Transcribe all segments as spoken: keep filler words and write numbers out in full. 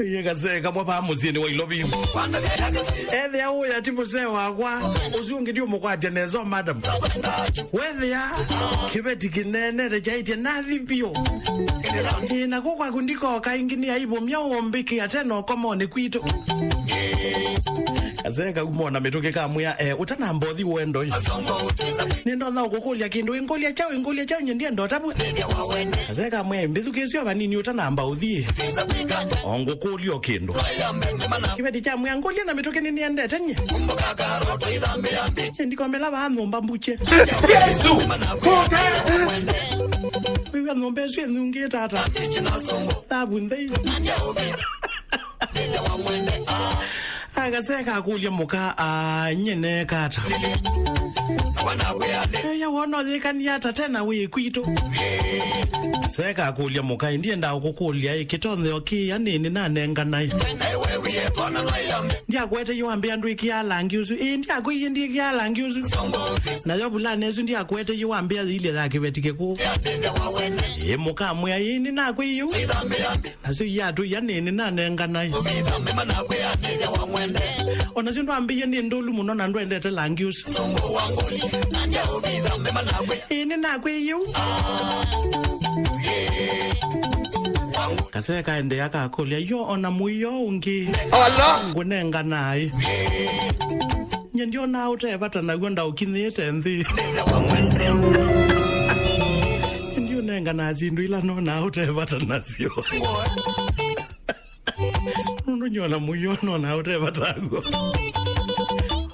Iye kasee kamwe va mũsyĩnĩ wa Ilovi. Ethĩa ũya ti mũsee wakwa, ũsu ũngĩ ndiũmũkwatya nesa, madam. Wethĩa kĩveti kĩneenete kyaĩtye nathi vyũ. Ĩ, na kũ kwaku ndikoka ĩngĩ, nĩ aivũmya ũmbĩkĩa tena ũkomonĩ kwitũ. Kasee kauma na mĩtũkĩ kamwĩa, eh, ũtanamba ũthi wendo ĩ. Nĩndonya ũkũkũlya kĩndũ, ĩngũlya kyaũ, ĩngũlya kyaũ, nye ndienda ũtavw'a. Kasee kamwĩa, mbĩthukĩĩsye o vanini ũtanamba ũthi ĩ. O ngũkũlya o kĩndũ. Kĩveti kyamwĩa, ngũlya na mĩtũkĩ nĩnĩendete nye. Nye ndikomela vaa nyũmba mbukye. Jesu! Kwĩw'a nyũmba ĩsu ĩnyungĩte ata? Thavu nthei. Akasee kakũlya mũka, "Ah, nye neeka ata?" Aya wona ũyĩkanie ata tena wĩ kwitũ? Kasee kakũlya mũka, "Ndienda ũkũkũlya ĩ, kĩtontheo kĩĩ anĩnĩ nanengana ĩ? Ndiakwete yu wambĩa ndwĩkĩaa langi ũsu. Ĩ, ndiakwĩie ndĩkĩaa langi ũsu. Nayo vulana ĩsu ndiakwete yu wambĩa yĩilye ya kĩveti kĩkũũ." Ĩ, mũka amwĩa, "Ĩ, nĩnakwĩie ũu." Nasyo iatũ ia nĩnĩ nanengana ĩ. O nasyo ndwambĩie nĩ ndũlu mũno na ndwendete langi ũsu. Ĩ, nĩnakwĩie ũu. Kasee kaendeea kakũlya, "Yo ona mũio ũngĩ ngũnengana ĩ?" Nye ndionaa ũte vata naw'o ndaũkinyĩte nthĩ. Ndiũnenganaa syĩndũ ila nonaa ũte vata nasyo. Nũndũ nyona mũio nonaa ũte vata w'o.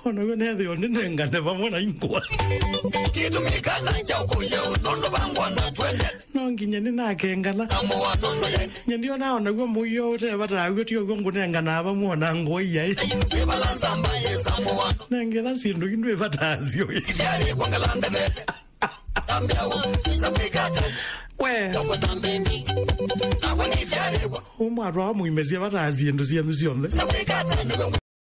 Onaw'o nethĩwa ndinengane vamwe na ingwa. Kĩtumi kana kya ũkũlya ũndũ vangwa na twende. No nginya nĩnakengala. Nye ndionaa onaw'o mũio ũte vata w'o, ti ũw'o ngũnenganaa vamwe na ngũa iai. Nengetha syĩndũ indũ ĩvataa syo. We. Ũmwe atwawa mũimesya vataa syĩndũ syenyu syonthe.